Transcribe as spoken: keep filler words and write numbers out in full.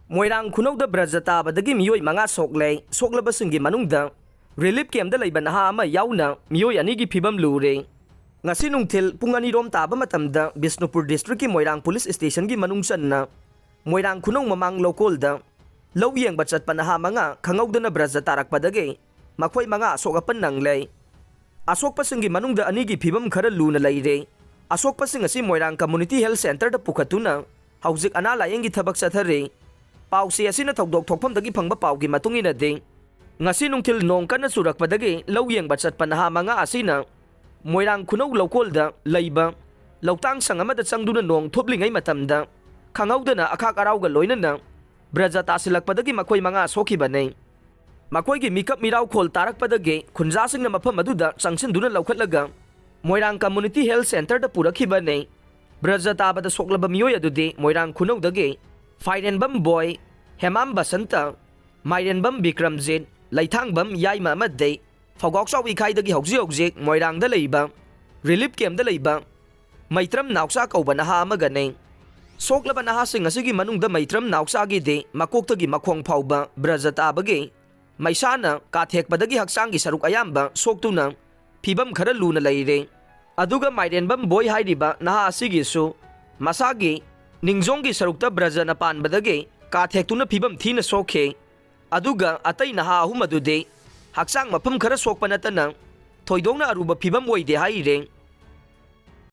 ꯃꯣꯏꯔꯥꯡ ꯈꯨꯅꯧꯗ brush ꯇꯥꯕꯗꯒꯤ ꯃꯤꯑꯣꯏ ꯃꯉꯥ ꯁꯣꯛꯂꯦ꯫ ꯁꯣꯛꯂꯕꯁꯤꯡꯒꯤ ꯃꯅꯨꯡꯗ ꯔꯤꯂꯤꯐ ꯀꯦꯝꯗ ꯂꯩꯕ ꯅꯍꯥ ꯑꯃ ꯌꯥꯎꯅ ꯃꯤꯑꯣꯏ ꯑꯅꯤꯒꯤ ꯐꯤꯕꯝ ꯂꯨꯔꯦ꯫ ꯉꯁꯤ ꯅꯨꯡꯊꯤꯜ ꯄꯨꯡ ꯑꯅꯤꯔꯣꯝ ꯇꯥꯕ ꯃꯇꯝꯗ ꯕꯤꯁꯅꯨꯄꯨꯔ ꯗꯤꯁꯇ꯭ꯔꯤꯛꯀꯤ ꯃꯣꯏꯔꯥꯡ ꯄꯨꯂꯤꯁ ꯁ꯭ꯇꯦꯁꯟꯒꯤ ꯃꯅꯨꯡ ꯆꯟꯅ ꯃꯣꯏꯔꯥꯡ ꯈꯨꯅꯧ ꯃꯃꯥꯡ ꯂꯧꯀꯣꯜꯗ ꯂꯧ ꯌꯦꯡꯕ ꯆꯠꯄ ꯅꯍꯥ ꯃꯉꯥ ꯈꯪꯍꯧꯗꯅ ꯕ꯭ꯔꯖ ꯇꯥꯔꯛꯄꯗꯒꯤ ꯃꯈꯣꯏ ꯃꯉꯥ ꯑꯁꯣꯛ ꯑꯄꯟ ꯅꯪꯂꯦ꯫ ꯑꯁꯣꯛꯄꯁꯤꯡꯒꯤ ꯃꯅꯨꯡꯗ ꯑꯅꯤꯒꯤ ꯐꯤꯕꯝ ꯈꯔ ꯂꯨꯅ ꯂꯩꯔꯦ꯫ ꯑꯁꯣꯛꯄꯁꯤꯡ ꯑꯁꯤ ꯃꯣꯏꯔꯥꯡ ꯀꯝꯃꯨꯅꯤꯇꯤ ꯍꯦꯜꯊ ꯁꯦꯟꯇꯔꯗ ꯄꯨꯈꯠꯇꯨꯅ ꯍꯧꯖꯤꯛ ꯑꯅꯥ ꯂꯥꯌꯦꯡꯒꯤ ꯊꯕꯛ ꯆꯠꯊꯔꯤ꯫ ꯄꯥꯎꯆꯦ ꯑꯁꯤꯅ ꯊꯧꯗꯣꯛ ꯊꯣꯛꯐꯝꯗꯒꯤ ꯐꯪꯕ ꯄꯥꯎꯒꯤ ꯃꯇꯨꯡ ꯏꯟꯅꯗꯤ, ꯉꯁꯤ ꯅꯨꯡꯊꯤꯜ ꯅꯣꯡ ꯀꯟꯅ ꯆꯨꯔꯛꯄꯗꯒꯤ ꯂꯧ ꯌꯦꯡꯕ ꯆꯠꯄ ꯅꯍꯥ ꯃꯉꯥ ꯑꯁꯤꯅ ꯃꯣꯏꯔꯥꯡ ꯈꯨꯅꯧ ꯂꯧꯀꯣꯜꯗ ꯂꯩꯕ ꯂꯧꯇꯥꯡ ꯁꯪ ꯑꯃꯗ ꯆꯪꯗꯨꯅ ꯅꯣꯡ ꯊꯨꯞꯂꯤꯉꯩ ꯃꯇꯝꯗ ꯈꯪꯍꯧꯗꯅ ꯑꯈꯥꯛ ꯑꯔꯥꯎꯒ ꯂꯣꯏꯅꯅ ꯕ꯭ꯔꯖ ꯇꯥꯁꯤꯜꯂꯛꯄꯗꯒꯤ ꯃꯈꯣꯏ ꯃꯉꯥ ꯁꯣꯛꯈꯤꯕꯅꯤ꯫ ꯃꯈꯣꯏꯒꯤ ꯃꯤꯀꯞ ꯃꯤꯔꯥꯎꯈꯣꯜ ꯇꯥꯔꯛꯄꯗꯒꯤ ꯈꯨꯟꯖꯥꯁꯤꯡꯅ ꯃꯐꯝ ꯑꯗꯨꯗ ꯆꯪꯁꯤꯟꯗꯨꯅ ꯂꯧꯈꯠꯂꯒ ꯃꯣꯏꯔꯥꯡ ꯀꯝꯃꯨꯅꯤꯇꯤ ꯍꯦꯜꯊ ꯁꯦꯟꯇꯔꯗ ꯄꯨꯔꯛꯈꯤꯕꯅꯤ꯫ ꯕ꯭ꯔꯖ ꯇꯥꯕꯗ ꯁꯣꯛꯂꯕ ꯃꯤꯑꯣꯏ ꯑꯗꯨꯗꯤ ꯃꯣꯏꯔꯥꯡ ꯈꯨꯅꯧꯗꯒꯤ ꯐꯥꯏꯔꯦꯟꯕꯝ ꯕꯣꯏ, ꯍꯦꯃꯥꯝ ꯕꯁꯟꯇ, ꯃꯥꯏꯔꯦꯟꯕꯝ ꯕꯤꯀ꯭ꯔꯝꯖꯤꯠ, ꯂꯩꯊꯥꯡꯕꯝ ꯌꯥꯏꯃ ꯑꯃꯗꯤ ꯐꯧꯒꯥꯎꯆꯥꯎ ꯏꯈꯥꯏꯗꯒꯤ ꯍꯧꯖꯤꯛ ꯍꯧꯖꯤꯛ ꯃꯣꯏꯔꯥꯡꯗ ꯂꯩꯕ ꯔꯤꯂꯤꯐ ꯀꯦꯝꯗ ꯂꯩꯕ ꯃꯩꯇ꯭ꯔꯝ ꯅꯥꯎꯆꯥ ꯀꯧꯕ ꯅꯍꯥ ꯑꯃꯒꯅꯤ꯫ ꯁꯣꯛꯂꯕ ꯅꯍꯥꯁꯤꯡ ꯑꯁꯤꯒꯤ ꯃꯅꯨꯡꯗ ꯃꯩꯇ꯭ꯔꯝ ꯅꯥꯎꯆꯥꯒꯤꯗꯤ ꯃꯀꯣꯛꯇꯒꯤ ꯃꯈꯣꯡ ꯐꯥꯎꯕ ꯕ꯭ꯔꯖ ꯇꯥꯕꯒꯤ ꯃꯩꯁꯥꯅ ꯀꯥꯊꯦꯛꯄꯗꯒꯤ ꯍꯛꯆꯥꯡꯒꯤ ꯁꯔꯨꯛ ꯑꯌꯥꯝꯕ ꯁꯣꯛꯇꯨꯅ ꯐꯤꯕꯝ ꯈꯔ ꯂꯨꯅ ꯂꯩꯔꯦ꯫ ꯑꯗꯨꯒ ꯃꯥꯏꯔꯦꯟꯕꯝ ꯕꯣꯏ ꯍꯥꯏꯔꯤꯕ ꯅꯍꯥ ꯑꯁꯤꯒꯤꯁꯨ ꯃꯁꯥꯒꯤ ꯅꯤꯡꯖꯣꯡꯒꯤ ꯁꯔꯨꯛꯇ ꯕ꯭ꯔꯖꯅ ꯄꯥꯟꯕꯗꯒꯤ ꯀꯥꯊꯦꯛꯇꯨꯅ ꯐꯤꯕꯝ ꯊꯤꯅ ꯁꯣꯛꯈꯤ꯫ ꯑꯗꯨꯒ ꯑꯇꯩ ꯅꯍꯥ ꯑꯍꯨꯝ ꯑꯗꯨꯗꯤ ꯍꯛꯆꯥꯡ ꯃꯐꯝ ꯈꯔ ꯁꯣꯛꯄ ꯅꯠꯇꯅ ꯊꯣꯏꯗꯣꯛꯅ ꯑꯔꯨꯕ ꯐꯤꯕꯝ ꯑꯣꯏꯗꯦ ꯍꯥꯏꯔꯦ꯫